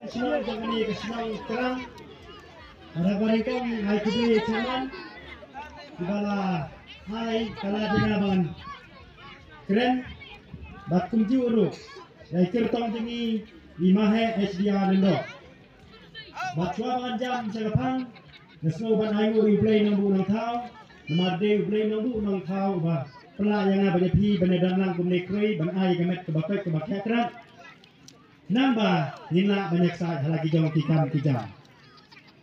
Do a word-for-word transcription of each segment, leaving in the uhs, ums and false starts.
Shnong jong kane ka shnong Krang. Para barit, ai khublei ïa chairman ba la ai ka lad ïa nga ban kren. Bad kumjuh ruh ïa i kyrtong jong ngi, i Maheh H D R Lyngdoh. Bad shuwa ba ngan jam sha ka phang, nga sngew ban ai nguh ïa U Blei Nongbuh Nongthaw. Namar dei U Blei Nongbuh Nongthaw uba pynlah ïa nga bad ïa phi ban ïadon lang kumne khrei, ban ai ka met kaba koit kaba khiah krad. Nangba ngin lah ban ïaksaid ha la ki jong ki kam ki jam.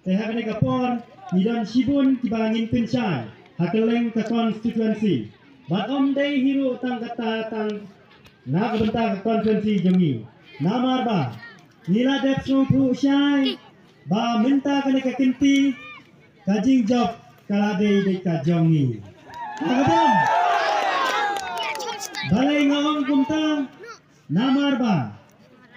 Te ha kane ka por ngi don shibun kiba ngin pynshai ha kylleng ka constituency. Bad ym dei hi ruh tang kata tang na ka bynta ka constituency jong ngi. Namar ba ngi la dep sngewthuh shai ba mynta kane ka kynti ka jingjop ka la dei dei ka jong ngi. Ha ka dam. Balei nga ong kumta? Namar ba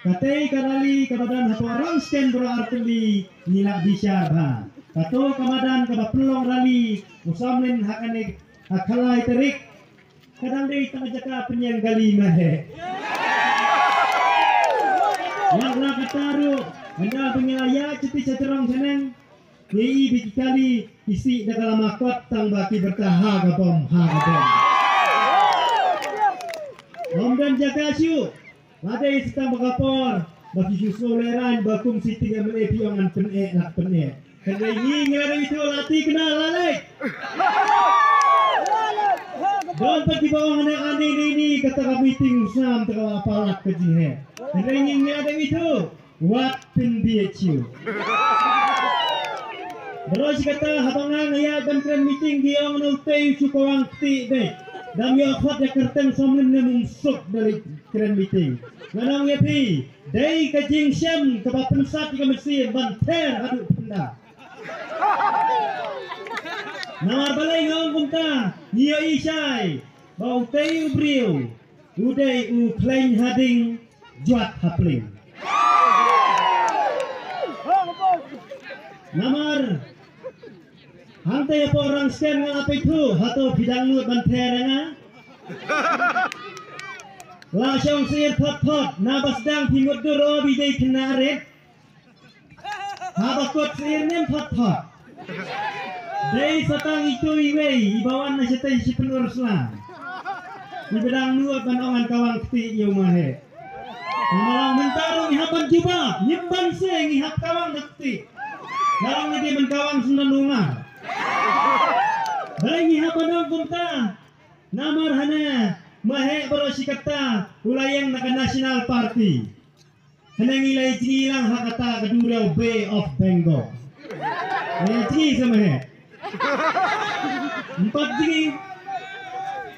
katei ka rally kaba don hapoh Rangsten baroh artylli ngi la bishar ba kato ka madan kaba pynlong rally u Samlin ha kane ha khalai tarik. Ka dang dei tang jaka pynïeng kali Maheh. Wat la kata ruh, ynda ba ngi la ïaid shatei shatei shaneng, ngi i ba ki kali ki sih da ka lama kot tang ba ki byrta ha ka bom, ha ka bom. Ym don jaka shuh. La dei sa tang ba ka por ba ki shu sngew lehraiñ ba kum sitting M L A phi ong ngan pyneh, ngan pyneh. Hynrei ngi, ngi la dang ithuh, la thikna la leit. Don pat kiba ong hangne ani ni ni kata ka meeting u Sam, kata ka la palat ka jingheh. Hynrei ngi, ngi la dang ithuh. Wat pynbieit shuh. Baroh shi katta haba nga nga ïaid ban kren meeting ki ong na utei u shu kawang kti beit. Dang ïoh khot ïa kyrteng Samlin ne mungsuk da leit kren meeting. Ngan ong ïa phi, dei ka jingshem kaba pynsat ïa ka mynsiem ban ther haduh pynda. Namar balei nga ong kumta, ngi ïohi shai ba utei u briew u dei u khleiñ ha ding, jwat ha pling. Namar hangtei hapoh Rangsten nga la peit thuh, hato phi dang nud ban ther ïa nga? La shong sir thot thot, naba sdang phi mutdur o ba i dei khynnah rit. Haba kut sir nym thot thot. Dei sa tang itu iwei iba wan na shatei shi pynur sla. Iba dang nud ban ong ngan kawang kti ïa u Maheh. Namar mynta ruh ngi hap ban jubab, ngim banse ngi hap kawang da kti. Namar ngi dei ban kawang sngewbha namar. Balei ngi hap ban ong kumta? Namar hane Maheh baroh shi katta u la ïeng na ka National Party. Hynrei ngi la ïa jngi lang ha kata ka duriaw Bay of Bengal. Ngi la ïa jngi sa Maheh. Ym pat jngi.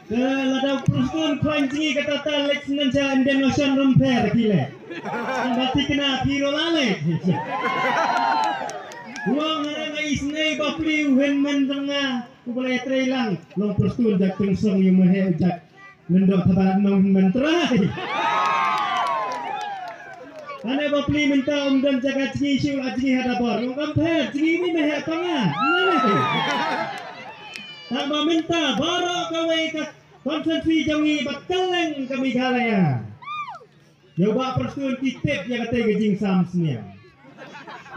Te lada u Prestone khlaiñ jngi kata ta leit shen sha Indian Ocean ruh ym pher ki leh. Tang ba thikna phi ruh la leit. Wan nga nga isynei bapli u hynmen jong nga. Uba la ïatrei lang, long Prestone Jack Tynsong ïa u Maheh Jack Lyngdoh, thaba nong hynmen trai. Ane bapli mynta um don jaka jngi shu la jngi ha Dabor. Long kam pher jngi ni Maheh tang ah. Tang ba mynta baroh kawei ka constituency jong ngi ba kylleng ka Meghalaya. Ïa u Bah Prestone ki tip ïa katei ka jingsam sniang.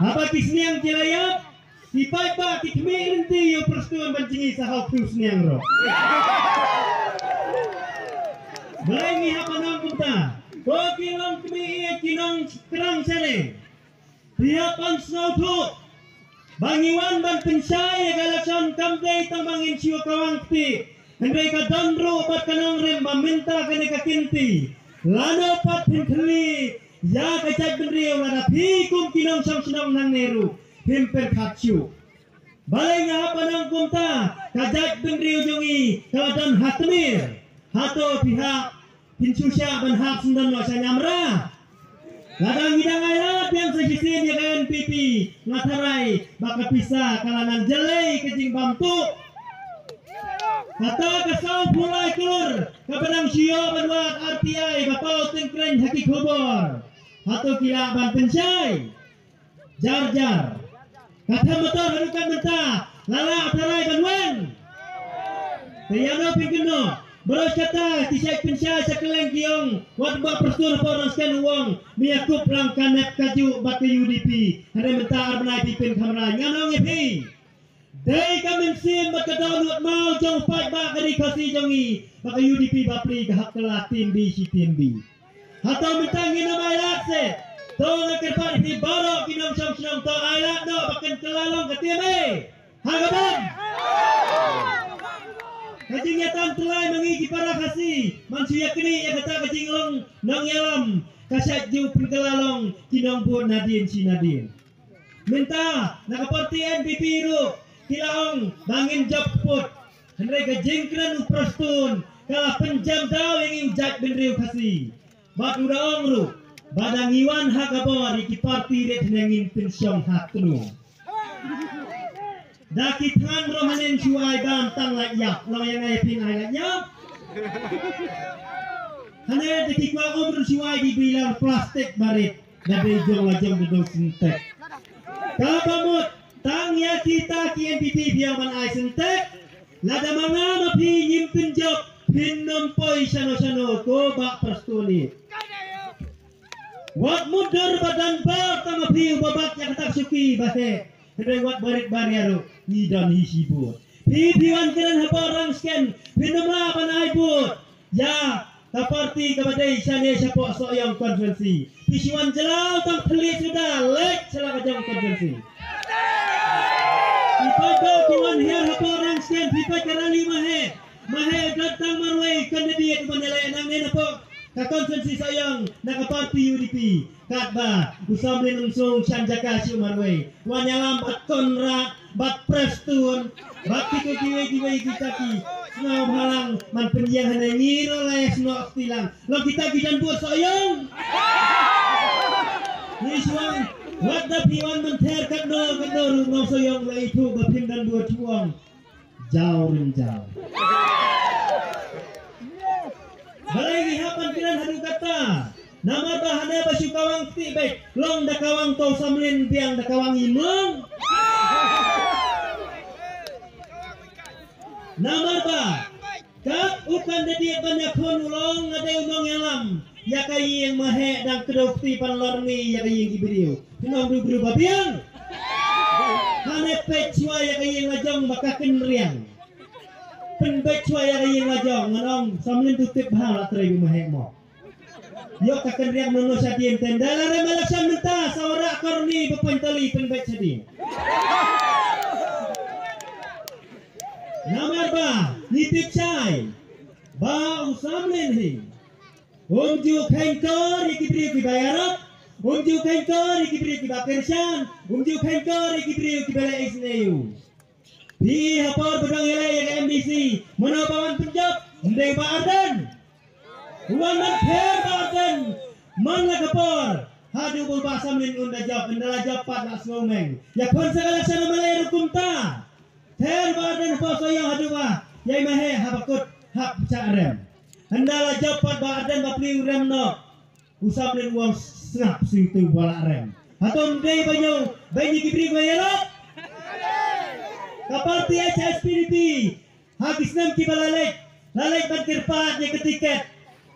Haba ki sniang ki la ïap, ki paidbah ki khmih lynti ïa u Prestone ban jngi sa ha u khiew sniang ruh. Balei ngi hap ban ong kumta? Ko ki long khmih ïa ki nongkrong shareng. Phi hap ban sngewthuh ba ngi wan ban pynshai ïa ka election kam dei tang ba ngin shu kawang kti. Hynrei ka don ruh bad ka nongrim ba mynta kane ka kynti lano pat phin khmih ïa ka jaitbynriew lada phi kum ki nongshong shnong nangne ruh phim pyrkhat shuh. Balei nga hap ban ong kumta? Ka jaitbynriew jong ngi ka la don ha tmier. Hato phi hap phin shu shah ban hap syndon noh sha Nyamra? Lada ngi dang ailad biang sa shisien ïa ka N P P, nga tharai ba ka pisa ka la nang jyllei ka jingbam tuh. Kata ka sawphew lai klur kaba dang shu ïoh ban wad R T I ba paw tyngkreiñ ha ki khubor, hato ki lah ban pynshai? Jar jar. Ka them motor haduh kat mynta la lah tharai ban wan. Te ïano phin kynnoh? Baroh kata ki shait pynshai sha kylleng ki ong, wat Bah Prestone hapoh Rangskhen u ong, me ïa kup lang ka nep ka juh bad ka U D P. Hynrei mynta ar bnai phi pynkham rai, ngan ong ïa phi. Dei ka mynsiem bad ka dohnud maw jong u paidbah ka ri Khasi jong ngi, ba ka U D P bapli ka hap kylla tieng bi shi tieng bi. Hato mynta ngin ym ailad seh? To nga kyrpad ïa phi baroh ki nongshong shnong, to ailad noh ba kan kylla long ka tieng bi. Ha ka ban. Ka jingïatam tyllai ma ngi ki para Khasi, man shu ïa knieh ïa kata ka jinglong nongïalam, ka shait ju pynkylla long ki nongbud nadien shi nadien. Mynta na ka parti N P P ruh ki la ong ba ngin jop kput. Hynrei ka jingkren u Prestone ka la pynjam daw ïa ngi u jaitbynriew Khasi. Bad u da ong ruh ba da ngi wan ha ka bor ïa ki parti rit hynrei ngin pynshong ha tnum. Da ki thngan ruh haneng shu ai bam tang lait ïap. Long ïa nga ïa phi ai lait ïap. Haneng da ki kwah um ruh shu ai ki bilar plastik barit. Da dei jong la jong da dei syntek. Kaba mut tang ïa kita ki N P P phi ïa ban ai syntek. Lada ma nga ma phi ngim pynjop, phin ym poi shano shano, ko Bah Prestone. Wat mutdur ba don bor tang ma phi uba bat ïa kata ka shuki ba heh. Hynrei wat barit baria ruh ngi don hi shibun. Phi phi wan kren hapoh Rangskhen, phin ym lah ban ai vote ïa ka parti kaba dei shane shapoh Sohiong constituency. Phi shu wan jyllaw tang thylliej suda leit sha la ka jong constituency. Phi peit ba ki wan hiar hapoh Rangskhen, phi peit ka rally ma heh. Ma heh don tang marwei candidate uban ïaleh nangne napoh ka constituency Sohiong na ka parti U D P. Katba u Samlin Umsung shan jaka shu marwei. Wan ïalam bad Conrad, bad Prestone, bad kito kiwei kiwei kita ki sngewbha lang man pynïeng hane ngi ruh la ïasnoh kti lang. Long kita ki don bud Sohiong. Ngi shu wan, wat da phi wan mynta katno katno ruh nong Sohiong la ithuh ba phin don bud shu ong. Jaw rim jaw. Balei ngi hap ban kren haduh katta? Namar ba hane ba shu kawang kti beit, long da kawang to Samlin biang da kawang imlang. Namar ba kat u kan da diet ban ïakhun u long nga dei u nongïalam. Ïa ka ïing ma heh dang kdew kti ban lor ngi ïa ka ïing ki briew. Phin ong briew briew ba biang. Hane peit shuwa ïa ka ïing la jong ba ka kynriang. Pynbeit shuwa ïa ka ïing la jong ngan ong Samlin tu tip bha la trei ma heh mo. Ïoh ka kynriang nono shadien tenda la rem election mynta sawara korni ba pantali pynbeit shadien. Namar ba ngi tip shai ba u Samlin hi. Um ju kheiñ kor ïa ki briew kiba ïarap, um ju kheiñ kor ïa ki briew kiba kyrshan, um ju kheiñ kor ïa ki briew kiba leh isynei. Phi ha por ba dang ïaleh ïa ka M D C, mano ba wan pynjop, ym dei Bah Ardent. Wan man pher Bah Ardent, man la ka por, haduh ba u Bah Samlin un da jop, ynda la jop pat la sngewmeng. Ïakhun sa ka election ma leh ruh kumta. Pher Bah Ardent ha por Sohiong haduh ba ïai ma heh haba kut hap chah rem. Ynda la jop pat Bah Ardent bapli u rem noh. U Samlin u ong sngap shuh tu ba la rem. Hato ym dei ba ñiew ba ñi ki briew ba ïarap. Ka parti H S P D P ha ki snem kiba la leit, la leit ban kyrpad ïa ka tiket.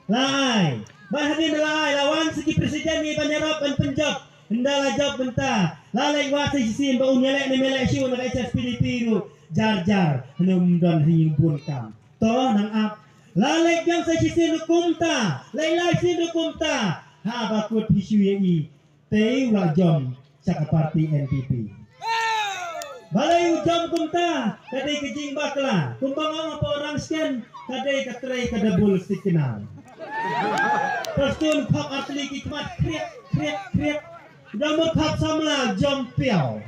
La ai. Ba hadien la ai la wan sa ki president ngi ban ïarap ban pynjop. Ynda la jop mynta la leit wad sa shisien ba un ïaleh ne ym ïaleh shuh na ka H S P D P ruh jar jar. Hynrei ym don ha ïing bun kam. To nang ap la leit biang sa shisien ruh kumta, leit lai sien ruh kumta. Haba kut phi shu ïa i te u la jom sha ka parti N P P. Balei u jom kumta? Ka dei ka jingbakla. Kumba nga ong hapoh Rangskhen, ka dei ka trei ka double signal. Prestone phap artylli ki khmat kriak kriak kriak. Dang mut phap samla jom piaw.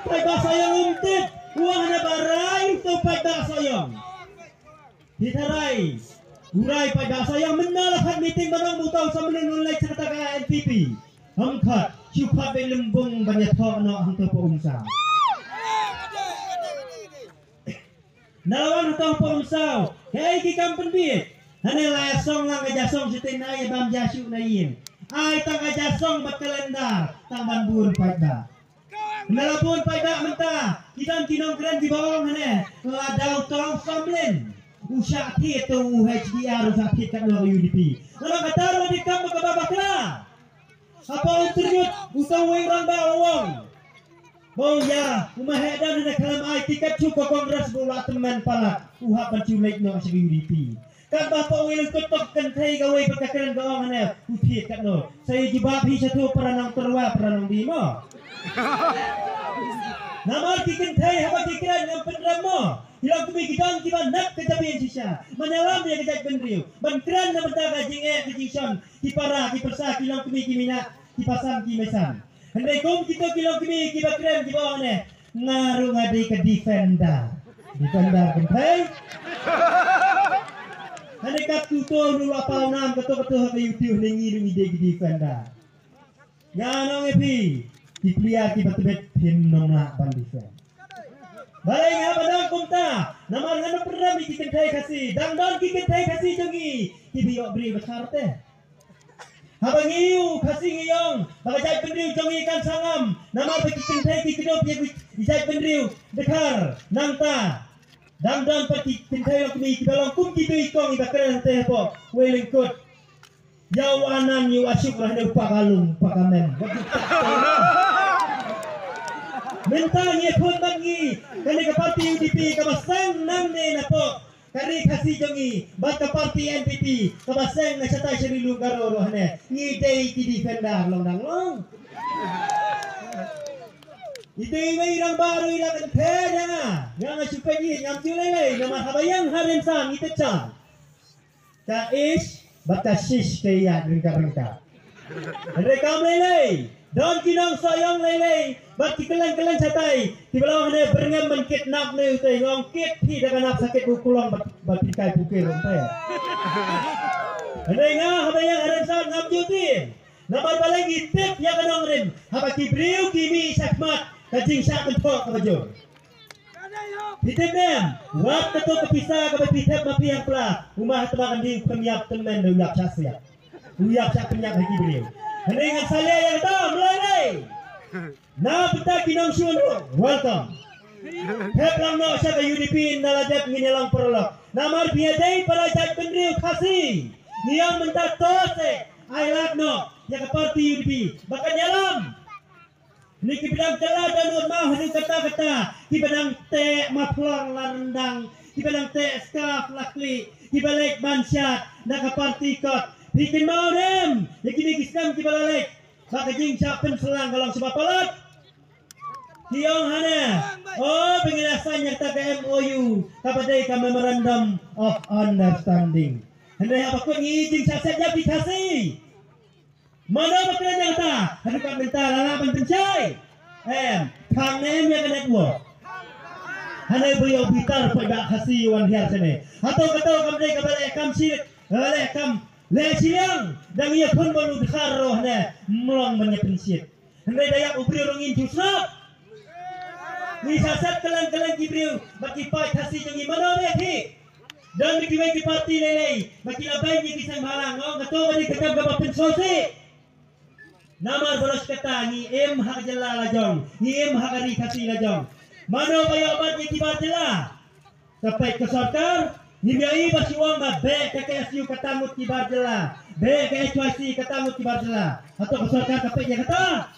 Paidbah Sohiong um tip. Wah na barai to paidbah Sohiong. Hi tharai. Urai paidbah Sohiong mynta la phat meeting ba dang buta u Samlin un leit sha kata ka N P P. Hangkat shu phat beit lymbung ban ïathoh noh hangto pa Umsaw. Na la wan hangto pa Umsaw. Hei ki kam pynbiej. Hane la ïasong lang ka jasong shatei na ïa bam jashu na ïing. Ai tang ka jasong bad kalendar tang ban bun paidbah. Hynda la bun paidbah mynta ki don ki nongkren kiba ong hane la daw tong Samlin. U shah thied to u H D R, u shah thied katno ka U D P. Nga ong kata ruh dei kam kaba bakla. Hapoh Umtynyut u song wei rangbah u ong ba u ïa u Maheh Don ne khlem ai tiket shuh ka Congress ba u la tymmen palat u hap ban shu leit noh sha ka U D P. Katba hapoh Wei Lyngkut tok kynthei kawei bad ka kren ka ong ne u thied katno. Sa ïa jubab hi sha to para nongtyrwa para nongdie mo. Namar ki kynthei haba ki kren ngam pynrem mo. Ki longkmie ki don kiba nep ka jabieng shisha. Man ïalam ïa ka jaitbynriew ban kren na bynta ka jingeh ka jingshon ki para ki pyrsa ki longkmie ki minot ki pasan ki meisan. Hynrei kum kito ki longkmie kiba kren kiba ong ne nga ruh nga dei ka defender. Defender kynthei. Hynrei katto katne ruh la paw nam katto katne ha ka YouTube hynrei ngi ruh ngi dei ka defender. Nga ong ïa phi, ki player kiba tbit phim nang lah ban defend. Balei nga ba dang kumta? Namar ngan pynrem ïa ki kynthei Khasi, dang don ki kynthei Khasi jong ngi kiba ïoh briew ba shar te. Haba ngi ïoh Khasi ngi ong ba ka jaitbynriew jong ngi kan sangam, namar ba ki kynthei ki kdup ïa ki jaitbynriew dkhar nangta. Dang don pat ki kynthei longkmie kiba long kum ki dei kong iba kren te hapoh Wei Lyngkut. Ïa u Anan ïa u Ashok rah ne u Pakalung Pakamen. Mynta ngi khun bad ngi kane ka parti U D P kaba seng nangne napoh ka ri Khasi jong ngi bad ka parti N P P kaba seng na shatai sha ri lum Garo ruh ne ngi dei ki defender long dang long. Ito i wei rangbah ruh i la kynthei ïa nga. Ïa nga shu peit i ngam shu lei lei namar haba ïeng ha rynsan i tip chang. Ka ish bad ka shish ka ïaid ryngkat ryngkat. Hynrei kam lei lei don ki nongsoh ïong lei lei bad ki kylleng kylleng shatai kiba la ong ne byrngem ban kidnap ne u te ong kit phi da ka nap sakit u kulong bad bad phi kai pukir ong te. Hynrei nga haba ïeng ha rynsan ngam ju tieng. Namar balei ngi tip ïa ka nongrim haba ki briew ki mih shakhmat ka jingshah kynthoh kaba jur. Phi tip ne em, wat kato ka pisa kaba phi thep ma phi hangpla, u ma ha tma kan dei u kham ïap tymmen da u ïap shah siat. U ïap shah pynïap ha ki briew. Hynrei ngan sa leh ïa kata mlei lei. Na bynta ki nongshun ruh, welcome. Thep lang noh sha ka U D P na la dep ngin ïa long paralok. Namar phi ïa dei para jaitbynriew Khasi. Ngi ïa mynta to se ai lad noh ïa ka parti U D P. Ba kan ïalam. Ni ki bidang kylla da nud ma hynriew kata kata ki bidang teh maphlong la ryndang ki bidang teh scarf la kli ki ba leit ban shat na ka party court. Phi kynmaw dem ïa kine ki snem ki ba la leit ba ka jingshah pynshlang ka long shaba palat. Ki ong hane o ba ngi la sign ïa kata ka M O U kaba dei ka Memorandum of Understanding. Hynrei haba kut ngi jingshah set ïa ki Khasi. Mano ba kren ïa kata? Haduh ka mynta la lah ban pynshai. Em, thang ne em ïa ka network. Hane ba ïoh bitar poi ba Khasi wan hiar sene. Hato kato kam dei kaba leh kam shi, kaba leh kam leh shiliang. Dang ïa khun ba lu dkhar roh ne mlong ban ïa pynshit. Hynrei da ïa u briew rong in ju snap. Ngi sa set kylleng kylleng ki briew bad ki paid Khasi jong ngi mano ba ïa phi. Don kiwei ki parti lei lei ba ki la beiñ ïa ki seng bhalang, ong kato ka dei ka kam kaba pynsngewsih. Namar baroh kata ngi im ha ka jylla la jong, ngi im ha ka ri Khasi la jong. Mano ba ïoh bat ïa ki bar jylla? Ka peit ka sorkar. Ngi ïohi ba shu ong ba beh ka K S U kata ngut ki bar jylla, beh ka H Y C kata ngut ki bar jylla. Hato ka sorkar ka peit ïa kata?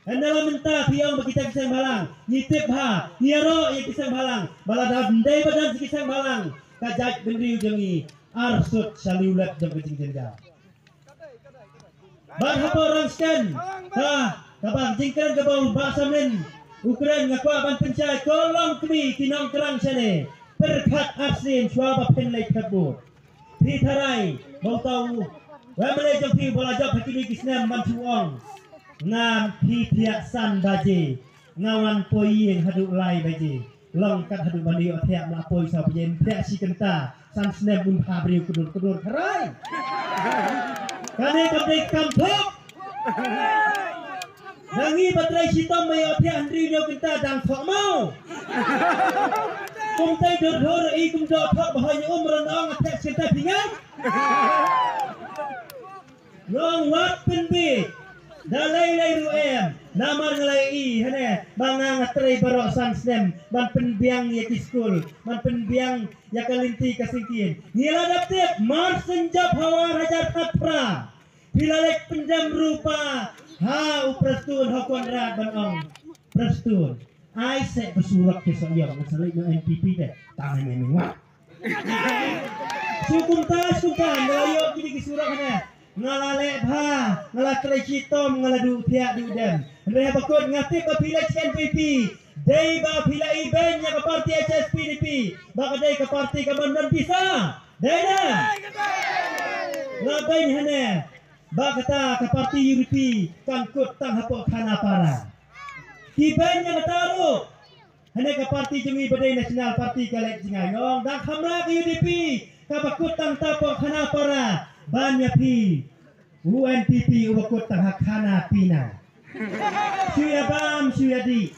Hynda la mynta phi ong ba kita ki seng bhalang, ngi tip bha, ngi ïaroh ïa ki seng bhalang, ba lada ym dei ba don ki seng bhalang ka jaitbynriew jong ngi arsut sha liulet jong ka jingjynjar. Bad hapoh Rangshken ka, kaba jingkren kaba u Bah Samlin u kren nga kwah ban pynshai ko longkmie ki nongkrang shane, pyrkhat arsien shuwa ba phin leit thep vote. Phi tharai ba uta u M L A jong phi ba la jop ha kine ki snem ban shu ong, nga phi thiah san baje, nga wan poi ïing haduh lai baje. Long kat haduh ban ïoh thiah ma poi sa baje, thiah shi kynta, san snem un pha briew kdur kdur tharai. Kane kam dei kam thok. Ngi ba trei shitom ba ïoh thiah hynriew hynñiew kynta dang thok mo. Kumta dur dur i kum doh thok ba hoi um ron ong thiah shi kynta phi ngam. Long wat pynbit. Da lei lei ruh em, namar nga la ïohi hangne ba nga nga trei baroh san snem ban pynbiang ïa ki skul, ban pynbiang ïa ka lynti ka syngkien. Ngi la dep tip mar shen jop ha u ar hajar khatphra. Phi la leit pyndem ruh pa ha u Prestone, ha u Conrad ban ong, Prestone, ai seh ka surok ki sa ïong, nga sa leit na N P P te, tang ne ne wat. Shu kumta, shu kumta, nga la ïoh kine ki surok ne. Nga la leh bha, nga la trei shitom, nga la duh thiah duh dem. Hynrei haba kut nga tip ba phi leit sha N P P. Dei ba phi la ibeiñ ïa ka parti H S P D P. Ba ka dei ka parti ka ban don pisa. Dei ne? La beiñ hangne. Ba kata ka parti U D P kan kut tang hapoh khana para. Ki beiñ ïa kata ruh. Hangne ka parti jong ngi ba dei National Party ka leit jngai. Nga ong dang khamra ka U D P kaba kut tang hapoh khana para ban ïa phi. U N P P uba kut tang ha khana pina. Shu ïa bam, shu ïa dih.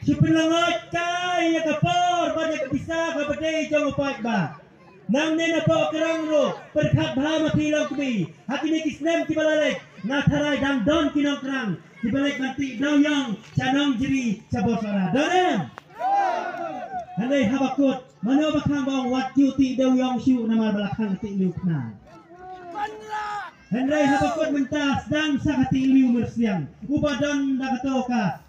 Shu pynlyngngoh kai ïa ka por bad ïa ka pisa kaba dei jong u paidbah. Nangne na Poh Krang ruh pyrkhat bha ma phi long kmie. Ha kine ki snem kiba la leit nga tharai dang don ki nongkrang kiba leit ban tih dewïong sha Nongjri, sha Bawsara. Don em? Hynrei haba kut, mano ba khang ba ong wat ju tih dewïong shuh namar ba la khang tih lukna. Hynrei haba kut mynta sdang sa ka tih liu myrsiang. Uba don da kato ka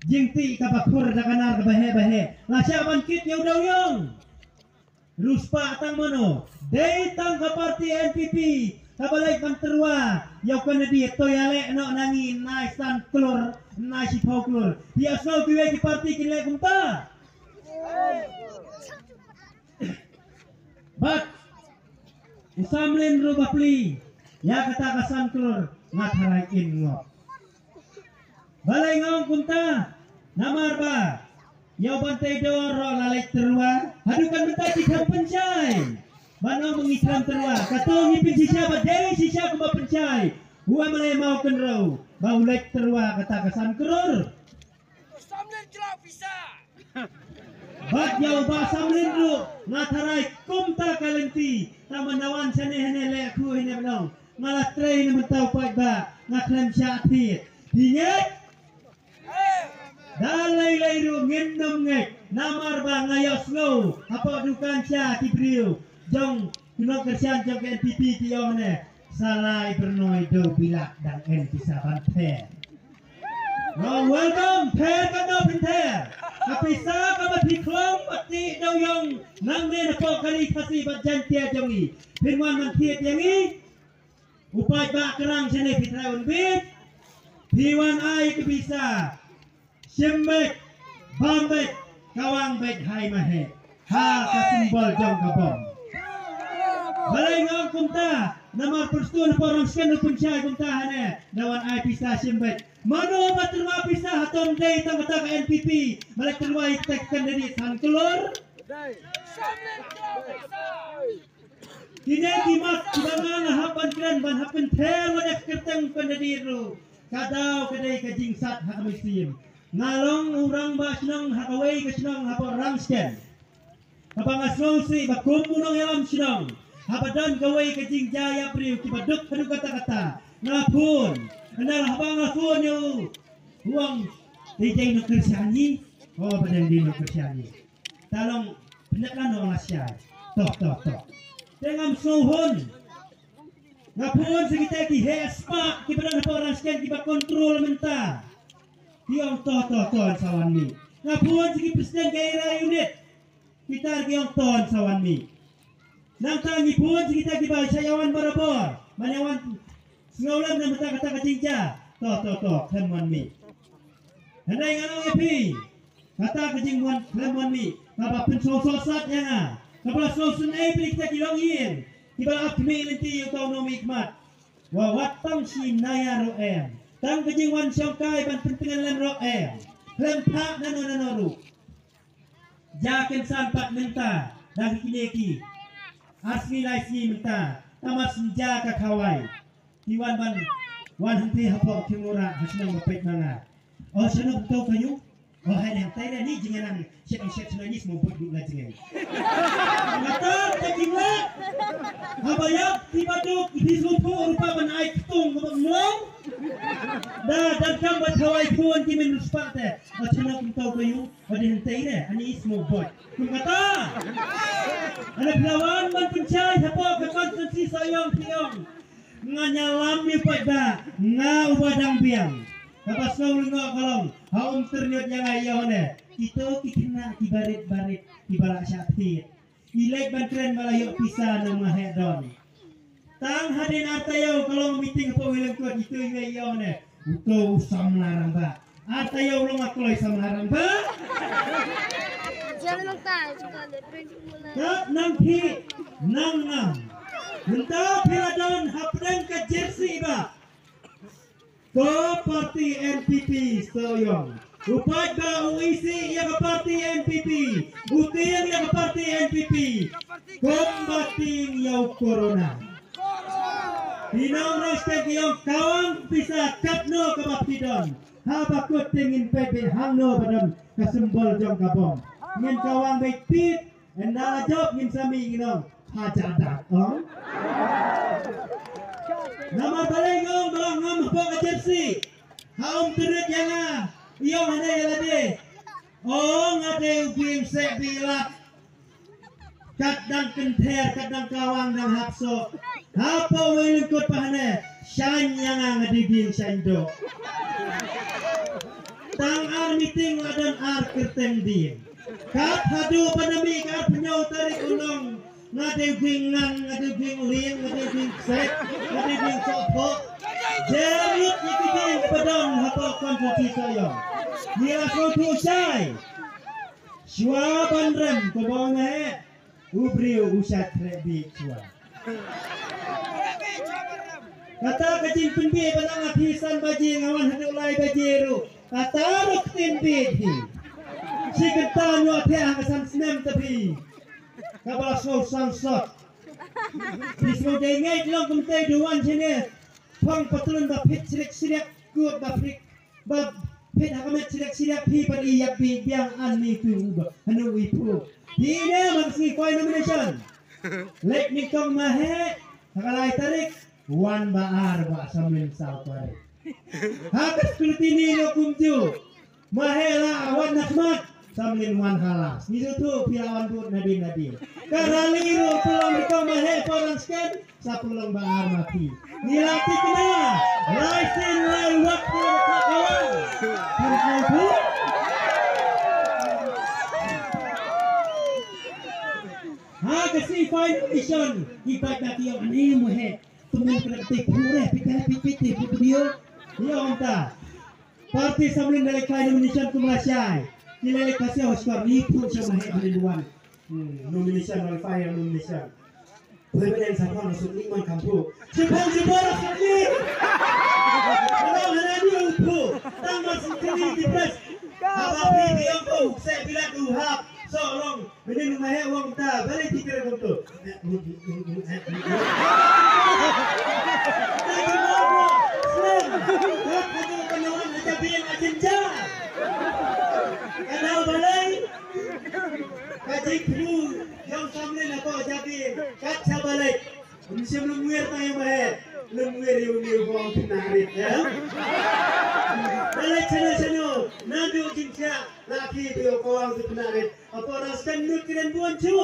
jingtih kaba khur da ka nar kaba heh ba heh. La shah ban kit ïa u dewïong. Ruh spah tang mano. Dei tang ka parti N P P kaba leit ban tyrwa ïa u candidate, to ïaleh noh na ngi nai san klur, nai shiphew klur. Ïa sngew kiwei ki parti kin leh kumta. Bad u samlin ruh ba plie ïa kata ka san klur nga tharai in ngop. Balei nga ong kumta? Namar ba ïa u Bantei Dor ruh la leit tyrwa. Haduh kan mynta ki khlem pynshai ban ong ba ngi khlem tyrwa. Kato ngi pynshisha ba dei shisha kumba pynshai u M L A Mawkynrew ba u leit tyrwa kata ka san klur. Bad ïa u Bah Samlin ruh nga tharai kumta ka lynti. Tang ban da wan shane hane leh khu hane ba long. Nga la trei na mynta u paidbah nga khlem shah thied. Phi ngeit? Da lei lei ruh ngin nym ngeit. Namar ba nga ïohsngew hapoh dukan sha ki briew jong ki nongkyrshan jong ka N P P ki ong ne, sa lai byrnoi dewbilat dang en pisa ban pher. Nga welcome, pher katno phin pher. Ka pisa kaba phi khlong bad tih dewïong nangne napoh ka ri Khasi bad Jaiñtia jong ngi, phin wan ban thied ïa ngi? U paidbah Krang shane phi trai un bit. Phi wan ai ka pisa. Shim beit, bam beit, kawang beit hai mahe. Ha ka symbol jong ka bom. Balei nga ong kumta? Namar Prestone hapoh Rangshken u pynshai kumta hane. Da wan ai pisa shim beit. Mano ba tyrwa pisa? Hato ym dei tang kata ka N P P ba la tyrwa ïa kata ka candidate san klur? Kine ki mat kiba nga nga hap ban kren ban hap pynthel wat ïa ka kyrteng u candidate ruh. Ka daw ka dei ka jingsat ha ka mynsiem. Nga long u rangbah shnong ha kawei ka shnong hapoh Rangshken. Kaba nga sngewsih ba kum u nongïalam shnong, haba don kawei ka jingjia ïa briew kiba duk haduh katta katta, nga phone. Hynda haba nga phone ïa u, u ong, "Dei dei nongkyrshan ngi." Oh, ba dei dei nongkyrshan ngi. Te long pynlong lano nga shai. Toh, toh, toh. Te ngam sngewhun. Nga phone sha kita ki heh spah kiba don hapoh Rangshken kiba control mynta. Ki ong toh, toh, toh, sa wan mih. Nga phone sha ki president ka area unit. Kita ki ong toh, sa wan mih. Nangta ngi phone sha kita kiba shah ïawan barabor. Ban ïawan sngewlem na mynta kata ka jingjia. Toh, toh, toh, khlem wan mih. Hynrei nga ong ïa phi, kata ka jingwan khlem wan mih kaba pynsngewsih sat ïa nga. Kaba la sngewsynei phi kita ki longïing kiba la ap khmih lynti ïa uta u nongmihkhmat. Wa wat tang shi naya ruh em. Tang ka jingwan shongkai ban pyntngen lem ruh em. Khlem phah nano nano ruh. Ja kynsan pat mynta da kine ki ar sngi lai sngi mynta. Tama snja ka khawai. Ki wan ban wan hangtei hapoh ki mura ha shnong ba peit ma nga. O shnong to ka yu. O hai nang tai ni jinganan shet shet shnong ni smo bud bud la jingai. Ngata ta ki ngla. Haba yak ki baduk ki sngewthuh rupa ban ai ktung ba mlong. Da, da kam ba thawai phone ki min respect te. Ba chana kum tau kayu, ba di hentei re, ani is mo boy. Kum kata. Ana pelawan man pun chai, hapo ka konstituensi Sohiong Sohiong. Nga nyalam ni pat da, nga uba dang biang. Kaba sngau lingo kolong, ha um ternyut yang ayo ne. Kito ki kena ki barit-barit, ki balak syapit. Ilek ban kren ba la ïoh pisa na Maheh don. Tang hadien ar taïew ka long meeting hapoh Wei Lyngkot, itu i Wei ïoh ne. Uto u samla rangbah. Ar taïew long a kloi samla rangbah. Kat nang phi, nang ngam. Mynta phi la don hapdeng ka jersey ba. Ko parti N P P Sohiong. U paidbah u isi ïa ka parti N P P. U tieng ïa ka parti N P P. Kumba tieng ïa u corona. Phi nong rong stek ïong kawang pisa katno kaba phi don. Haba kut tieng ngin peit beit hangno ba don ka symbol jong ka bom. Ngin kawang beit pit. Ynda la jop ngin sa mih ngi nong ha jadak ong. Namar balei nga ong ba ngam hapoh ka jersey. Ha um tyrut ïa nga. Ïong hane ïa lade. Ong nga dei u bieng seh bilat. Kat dang kynther kat dang kawang dang hap soh. Hapoh Wei Lyngkot pa hane. Shaiñ ïa nga nga dei bieng shaiñ doh. Tang ar meeting la don ar kyrteng bieng. Kat haduh pandemic arphew hynñiew tarik u long, nga dei u bieng ngan, nga dei u bieng lieng, nga dei u bieng ksep, nga dei u bieng sohphoh. Jer lut ïa ki bieng ba don hapoh konstituensi Sohiong. Ngi la sngewthuh shai. Shuwa ban rem ko bong he, u briew u sha khreh bieit shuwa. Kata ka jingpynbieit ba nga phi san baje nga wan haduh lai baje ruh. Kata ruh ktien bieit hi. Shi kynta ñiuh thiah ha ka san snem ta phi. Kaba la sngewsang sot. Phi sngewdei ngeit long kumtei du wan shane. Phong patlun ba phit shriek shriek kut ba phrik. Ba phet ha ka met shirak shirak phi ban ïap biang ani tu uba hanu i pu. Phi ne man sngi kwai nomination. Lek ni kong Maheh ha ka lai tarik wan ba ar ba samlin saw tarik. Ha ka scrutiny lo kumju. Maheh la wan na khmat samlin wan hala. Ni tu tu phi la wan dut nadin nadin. Ka rally ro pulang ni kong Maheh pulang scan. Sa pynlong ba ar ma phi. Ngi la thikna lai sien lai wak phi la thak awang. Kan kau phi. Ha ka semi final mission ki bat na ki ong ani mu he. Temen kena te pure pite pite pite video. Ong ta. Parti samlin da lehkai nomination kum lashai. Ki lehkai siaw skor ni pun siaw Maheh Blin Wan. Hmm, nomination, wal fire nomination. Pun benen sapon sut ni man kampu. Sipon sipon sut ni. Kalau hana ni upu. Tang mas sini di press. Apa pi di ampu. Saya bilang tu hap. So long. Benen Maheh wang ta. Balik tikir kampu. Ka jingthmu ïong samlin hapoh jabi kat sha balei. Ym shym lum wir tang ïa Maheh, lum wir ïa une u kawang pynah rit ïa. Balei shano shano naduh jingshah la ki ïa u kawang pynah rit. Hapoh Rajasthan nud kren bun shu.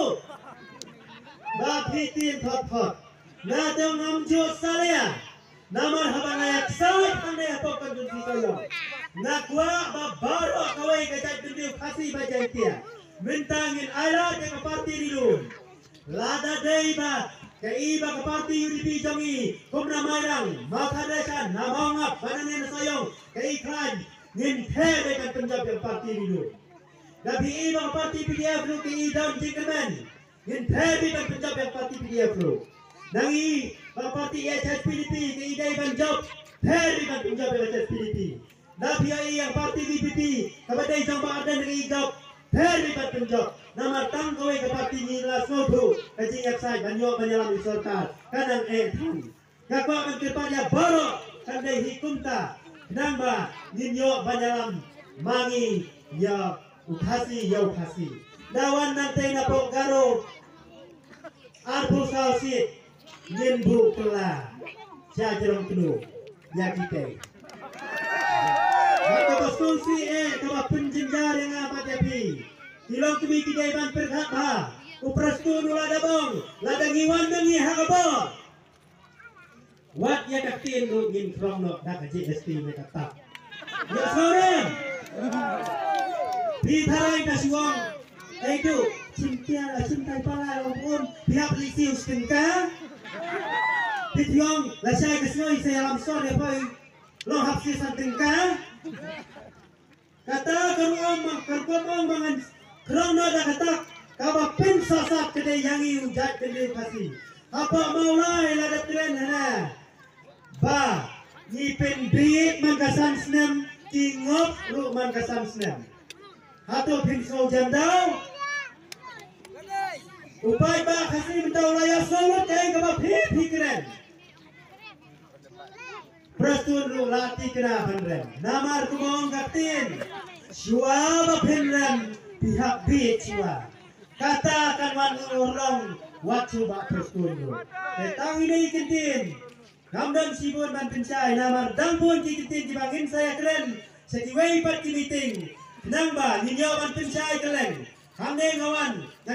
Ba phi tien thot thot. Na dong ngam ju salia. Namar haba nga ïa ksai hangne hapoh ka Constituency Sohiong. Nga kwah ba baroh kawei ka jaitbynriew Khasi bad Jaintia mynta ngin ailad ïa ka party ri lum. Lada dei ba ka i ba ka party U D P jong i kum na Mairang, Mawthadraishan, na Mawngap, bad nangne na Sohiong ka i khlaiñ, ngin ther beit ban pynjop ïa ka party ri lum. Da phi i ba ka party P D F ruh ka i don jingkyrmen. Ngin ther beit ban pynjop ïa ka party P D F ruh. Nang i ba ka party H S P D P ka i dei ban jop, ther beit ban pynjop ïa ka H S P D P. Da phi i ïa ka party V P P kaba dei jong Bah Ardent ka i jop, ther beit ban pynjop. Namar tang kawei ka party ngi la sngewthuh ka jingïaksai ban ïoh ban ïalam ïa ka sorkar ka nang eh than. Nga kwah ban kyrpad ïa baroh kan dei hi kumta khnang ba ngin ïoh ban ïalam ma ngi ïa u Khasi ïa u Khasi. Da wan nangtei napoh Garo arphew saw seat ngin buh kylla sha jrong kynnoh ïa kitei. C A kaba pynjynjar ïa nga bad ïa phi. Ki longkmie ki dei ban pyrkhat bha. U Prestone u la dep ong, lada ngi wan ma ngi ha ka bor, wat ïa ka ktien ruh ngin krong noh da ka G S T ne ka tax. Ïa sawren. Phi tharai ka shuwa. Ei tu, chim tiar, chim tai pala long pun. Phi hap lisi u stingka. Phi thiong, la shai ka snoi sa ïalam sor ïa poi. Long hap si san tyngka. Kata ka rukom, ka rukom ong ba ngan krong noh da ka tax kaba pynsasat ka dei ïa ngi u jait kyndiw Khasi. Hapoh Mawlai la dep kren hana ba ngi pynbieit man ka san snem, ki ngop ruh man ka san snem. Hato phin sngew jam daw? U paidbah Khasi mynta u la ïasnoh lut kaei kaba phi phi kren. Prestone ruh la thikna ban rem. Namar kumba ong ka ktien, shuwa ba phin rem, phi hap bieit shuwa. Kata kan wan urlong wat shu Bah Prestone ruh. Te tang ine i kyntien, ngam don shibun ban pynshai namar dang bun ki kyntien kiba ngin sa ïakren sha kiwei pat ki meeting. Khnang ba ngin ïoh ban pynshai kylleng. Hangne nga wan na